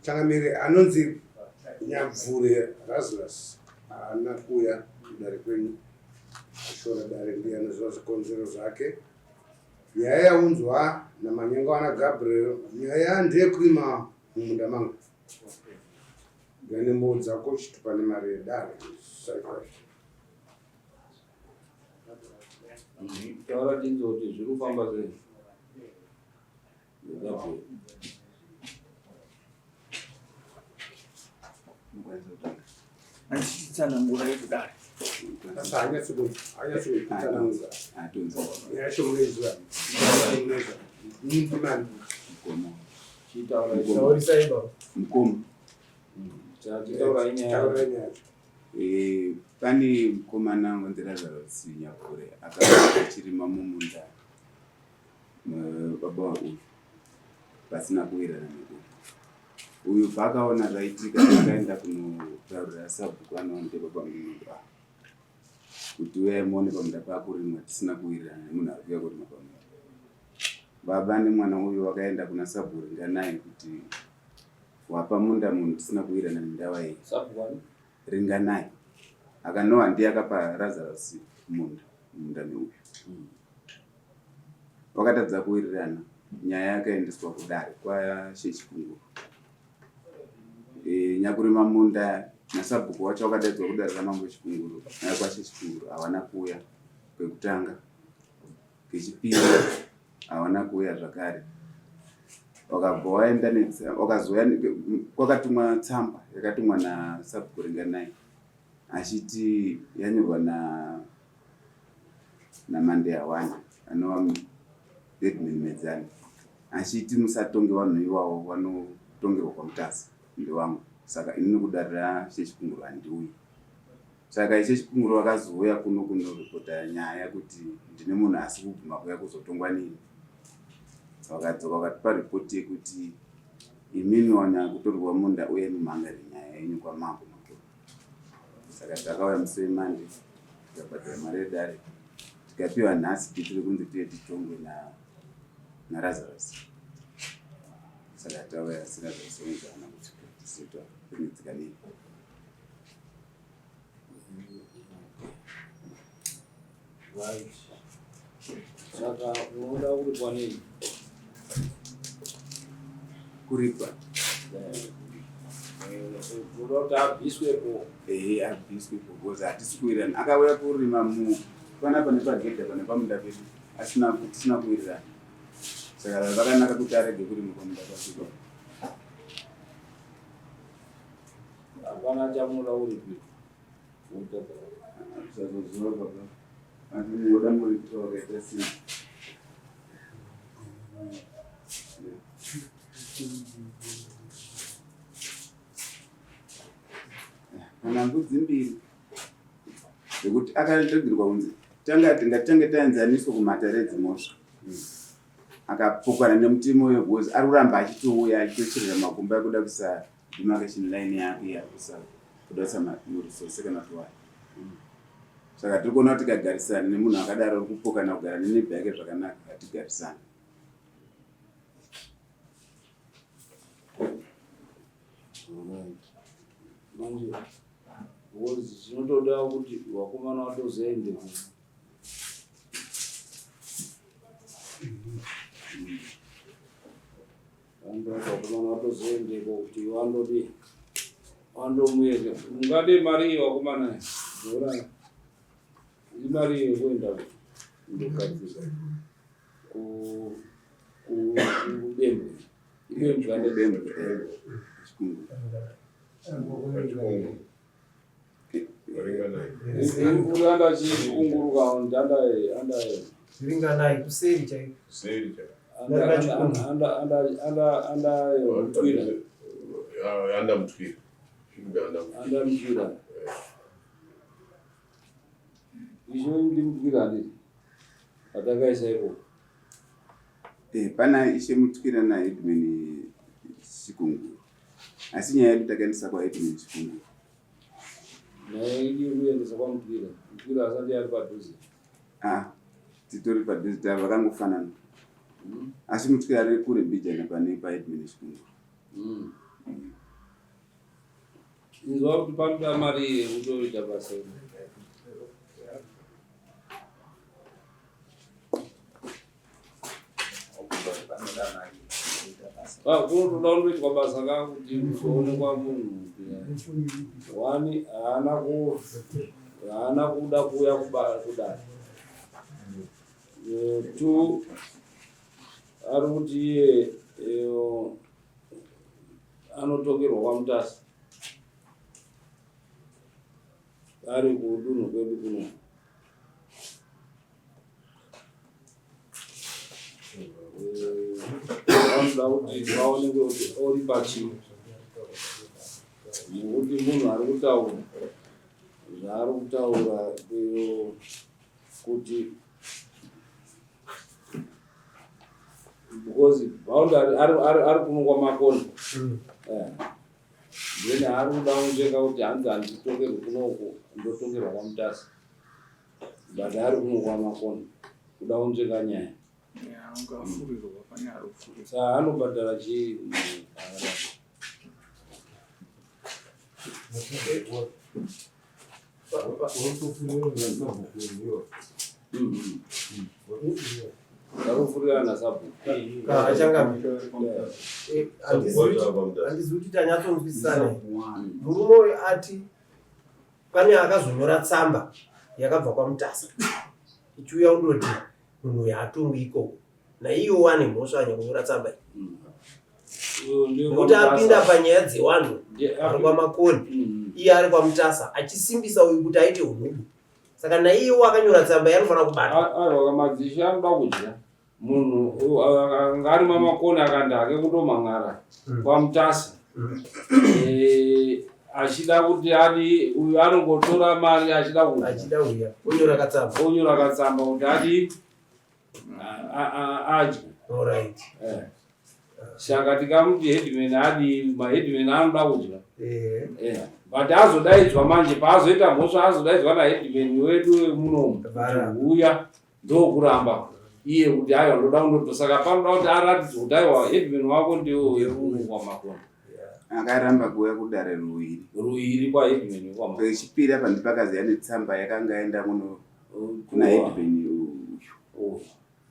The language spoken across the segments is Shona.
Changamire anonzi Nyabvure Lazarus haana kuuya kudare kwenyu ashora dare ndiye anoziva zvikonzero zvake. Nyaya yaunzwa naManyengawana Gabriel nyaya ndeyekurima mumunda mangu. Ndane dzako chitupa nemari yedare. Taura tinzwe kuti zviri kufamba sei. Achitsanangura yekudare. Sasa hanyatsi kutsanangura. Yacho munoiziva. Munoiziva. Ndimani. Taurisai baba. Mukoma. Chitaurai nyaya. Taurai nyaya. Pane mukomana anonzi Lazarus Nyakure akanga achirima mumunda baba wauyu pasina kuwirirana neuyu. Uyu paakaona zvaitika akaenda kunotaurira sabhuku anonzi baba munhu kuti uyai muone pamunda pakurimwa tisina kuwirirana nemunhu ari kuuya kurima pamunda. Baba nemwana uyu vakaenda kuna sabhuku Ringanai kuti wapa munda munhu tisina kuwirirana nendava iyi. Sabhuku Ringanai akanova ndiye akapa Lazarus munda munda neuyu. Vakatadza kuwirirana, nyaya yakaendeswa kudare kwaShe Chikunguru. Nyakurima munda nasabhuku wacho wakadaidzwa kudare ramambo Chikunguru kwaShe Chikunguru hawana kuuya kwekutanga. Kechipiri hawana kuuya zvakare. Wakabva waenda wakazouya kwakatumwa tsamba yakatumwa nasabhuku Ringanai achiti yanyorwa naMandeyawana anova Edmund Medzani achiti musatonge vanhu ivavo vanotongerwa kwaMutasa ndewangu, saka inini kudare raShe Chikunguru handiuyi. Saka Ishe Chikunguru vakazouya kuno kunoripota nyaya kuti ndine munhu asi kubvuma kuuya kuzotongwa nini. Vakadzoka vakatipa ripoti yekuti imimi wanya kutorwa munda uye mumhangare nyaya yenyu kwamambo makuru. Saka takauya musi weMande tikabhadhara mari yedare tikapiwa nhasi date rekunzi tiye titongwe naLazarus. Saka tauya asi Lazarus onzi haana kusvika tisitwa kunetsika nei. Right. Saka unoda kuripwa nei? Kuripwa. Unoda kuti abviswepo. Ehe, abviswepo because hatisi kuwirirana. Akauya kurima mu panapa nepagedha pane pamunda pedu asina tisina kuwirirana. Saka zvakanaka kuti arege kurima pamunda pacho. Hapana chamunoda kuripira. Usazoziva baba. Asi mungoda muripira wakaita sei? Kana mbudzi mbiri zvekuti akaregerwa kunzi tanga tingatange taenzaniswa kumatare edzimhosva akapokana nemutemo uyo because ari kuramba achitouya achitocherera makumba ekuda kuisa demarcation line yake yakuisa kuda kuisa maresource kana kuti saka tiri kuona kuti tikagarisana nemunhu akadaro uri kupokana kugara nenebha yake zvakanaka hatigarisana. Manje because zvinotoda kuti vakomana vatozoende ku vakomana vatozoendeko kuti vandodi vandomuedza mungade mari iyi vakomana zora imari yekuenda kundogadzirwa kubembwe ibembwe Bembwe, Chikunguru. Uri anda chikunguruka anda anda Ringanai kuseri chaiko. Anda anda anda anda mutwira. Anda mutwira. Anda mutwira izvo ndi mutwira handiti atakaisa ikoko. Pana Ishe Mutwira naHeadman Chikunguru, asi nyaya yedu takaendesa kwaHeadman Chikunguru. Nyaya yedu yekuendesa kwamutwira, mutwira asati ari padhuze. Ah, titori padhuze, tava vakangofanana, asi Mutwira ari kure mbijana pane paHeadman Chikunguru. Inzwa kuti panoda mari yekutoita basa iri. Kunotoda kundoitwa basa ka kuti kuzoonekwa munhu wani haana ku haana kuda kuuya kudare. Two ari kuti iye anotongerwa kwaMutasa ari kudunhu kwedu kuno. Vanoda kuti vaonekwe kuti ori pachii nekuti munhu ari kutaura zvaari kutaura kuti because boundary ari ari ari kuno kwamakona eh. Then ari kuda kunzvenga kuti hanzi handitongerwi kunoku ndotongerwa kwamutasa but ari kuno kwamakona kuda kunzvenga nyaya saa anobhadhara chii Handizivi kuti tanyatsonzwisisana. Murume uyu ati pane akazonyora tsamba yakabva kwaMutasa ichiuya kundoti munhu uyu haatongwi ikoko naiyewo ane mhosva anyakunyora tsamba iyi nekuti apinda panyaya dzewanhu ari kwamakoni iye ari kwamutasa achisimbisa uyu kuti aite unhubu saka naiyewo akanyora tsamba iyi anofanira kubatwa aiwa madzishe anoda kudya munhu anga ari mamakoni akanda hake kundomhan'ara kwamutasa achida kuti adi uyu anongotora mari achida kudya achida uya onyora katsamba onyora katsamba kuti adi adye. Alright. Eh. Saka tikamuti headman adi maheadman anoda kudya. Eh. Eh. But azodaidzwa manje paazoita mhosva azodaidzwa naheadman wedu wemunomu huya ndokuramba iye kuti aiwa ndoda kundoto saka panoda kuti aratidzwe kuti aiwa headman wako ndiwo wemuno kwamakona. Akaramba kuuya kudare ruiri. Ruiri kwaheadman wekwamakona. Pechipiri apa ndipakaziya netsamba yakanga yaenda kuno kuna headman uyu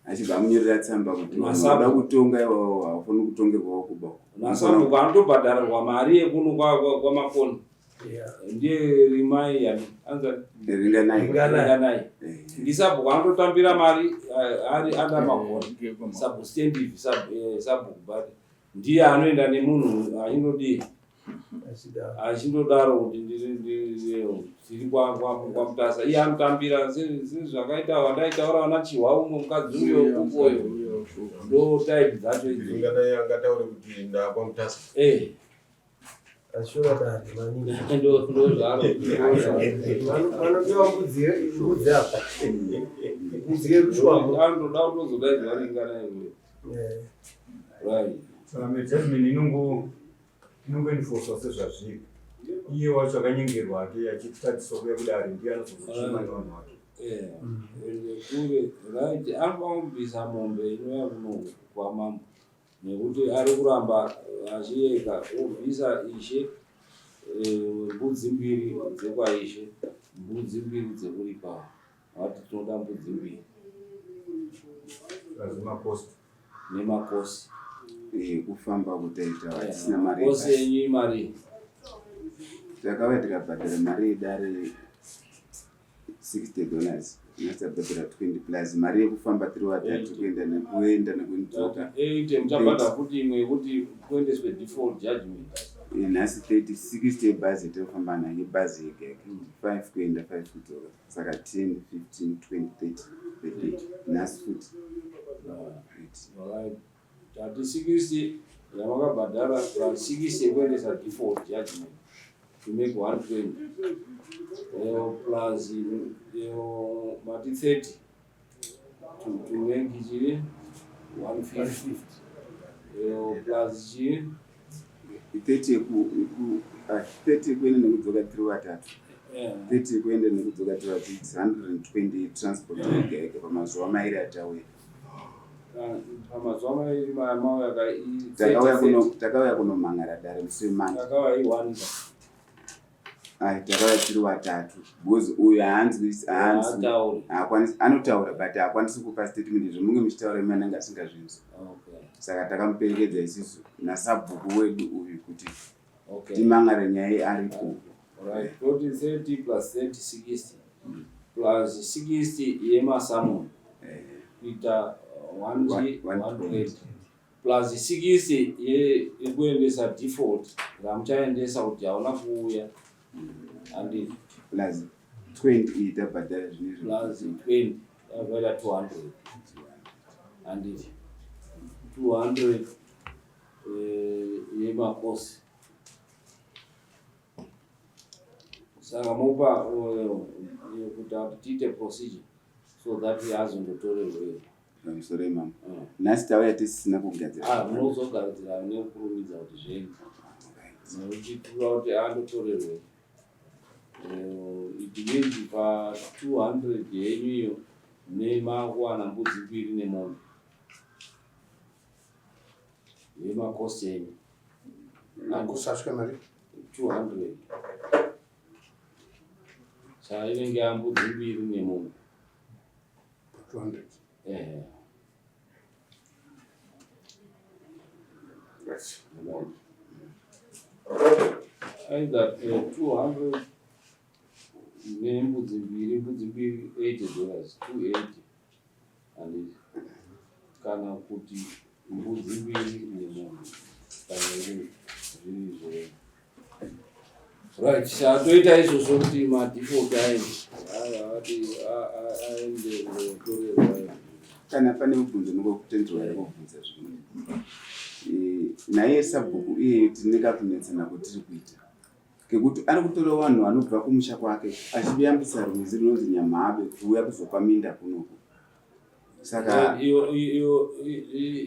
achibva amunyorera tsamba kuti unoda kutonga iwawo haufaniri kutongerwawo kuba masabhuku anotobhadharirwa mari yekuno kwamakoni ndiye rimai yani anzaringanai ndisabhuku anototambira mari ari anda makoni sabhustendivi sabhuku but ndiye anoenda nemunhu achindodii achindodaro kuti ndiri kwamutasa iye anotambira sezvakaita vandaitaura vana chihwa umwe mukadzi uyo kukoyo ndo type dzacho idzo angataure kuti ndakwamutasa eh. Vanodiwa mbudzi apa mbudzi yerushwamo anotoda kutozodaidzwa ringana iwe right Saka judgment inongo inongoenforcwa sezvazviri. Iye wacho akanyengerwa hake achitadziswa kuuya kudare ndiye anozokuchema nevanhu vake. Eh, kure right anofanira kubvisa mombe inouya kuno kwamambo nekuti ari kuramba achiyeka obvisa ishe eh, mbudzi mbiri dzekwaishe mbudzi mbiri dzekuripa vati tinoda mbudzi mbiri Makosi. Nemakosi. Eh, kufamba kutaita vatisina mari. Kosi yenyu imari. Takauya tikabhadhara mari yedare $60 tinasabhadhara 20 plus mari yekufamba tiri vatatu kuenda nekuenda nekudzoka. 80 muchabhadhara futi imwe yekuti kuendeswe default judgment. Nhasi 30 60 yebhazi yatofamba nayo yebhazi yega yega 5 kuenda 5 kudzoka saka 10 15 20 30 38 nhasi futi. Right. Tati 60 yamakabhadhara plus 60 yekuendesa default judgment to make 120 plus mati 30 to make chii 150 plus chii 30 30 yekuenda nekudzoka tiri vatatu 30 yekuenda nekudzoka tiri vatatu it's 120 transport yega yega pamazuva mairi atauya. Pamazuva mairi mauya ka Takauya kunomhan'ara dare musi weMonday. Takauya i1. Ai, takauya tiri vatatu because uyu haanzwi haanzwi Haatauri. haakwanisi anotaura but haakwanisi kupa statement zvamunge muchitaura imi anenge asingazvinzwi. Okay. Saka takamuperekedza isusu nasabhuku wedu uyu kuti Okay. timangare nyaya iyi aripo. Right. Toti 30 plus 30 60 plus 60 yemasamon Eh, kuita 120 plus 60 yekuendesa default ramuchaendesa kuti hauna kuuya handiti? Plus 20 iyi tabhadhara zvinezvi. Plus 20 yakaita 200, handiti? 200 yemakosi. Saka mopa kuti tiite procedure so that azondotorerweyo. Pamusoro imamo. Nhasi tauya tisina kugadzira. Ah, munozogadzira nekukurumidza kuti zviende, nekuti tura kuti andotorerwe. It means pa 200 yenyu iyo nemakuwana mbudzi mbiri nemombe yemakosi enyu. Makosi mari? 200, saka inenge yambudzi mbiri nemombe. 200. Ehe. Right. Right. Either 200 nembudzi mbiri, mbudzi mbiri $80, 280, handiti? Kana kuti mbudzi mbiri nemombe, kana iri zviri zve. Right, saka toita izvozvo kuti madefault aende, ati aende kunotorerwa. Kana pane mubvunzo nongokutenderwa here kubvunza zvimwe? Naye sabhuku iye tine kakunetsana kwatiri kuita kekuti ari kutora vanhu vanobva kumusha kwake achiyambisa rwizi runonzi Nyamhabe kuuya kuzopa minda kunoku, saka Iyo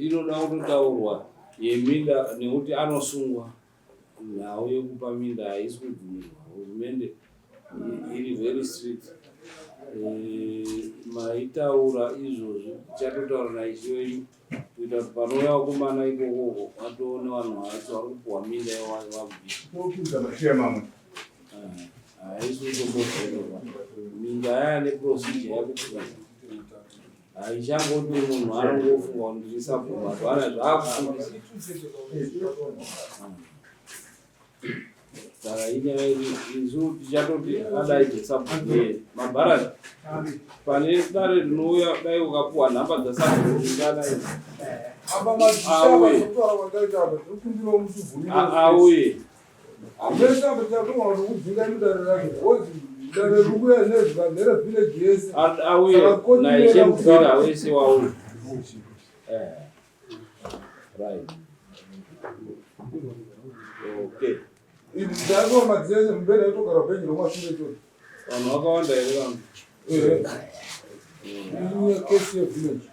inoda kutotaurwa yeminda nekuti anosungwa. Nhau yekupa minda haisi kubvumirwa, hurumende iri very strict. Maitaura izvozvi, tichatotaura naishe wenyu kuita kuti panouya vakomana ikokoko vatoone vanhu vacho vari kupuhwa minda vabvisa. Topinza mashiya mamwe. Haisi kutombobvumirwa. Minda yaya neprocedure yakuti haichangoti munhu anongofunga kuti ndisabvuma hapana, zvaakusungisa. Saka inyaya iri isu tichatoti adaidze sabhuku mabharani pane dare rinouya. Dai ukapuwa nhamba dzasabhuku ringana idzi. Apa madzisha kutaura kwataita apa, tiri kumbirawo mutibvumire. Auye. Hamesa apa tatonga kuti kudzinga mudare rake because dare riri kuuya nezvika village yese. Auye naishe mupira wese wauye. Right, okay. Ndakova madzisha ese mubhedha yatogara bhenji romashure ichocho. Vanhu vakawanda here vanhu? Ehe, kesi yevillage.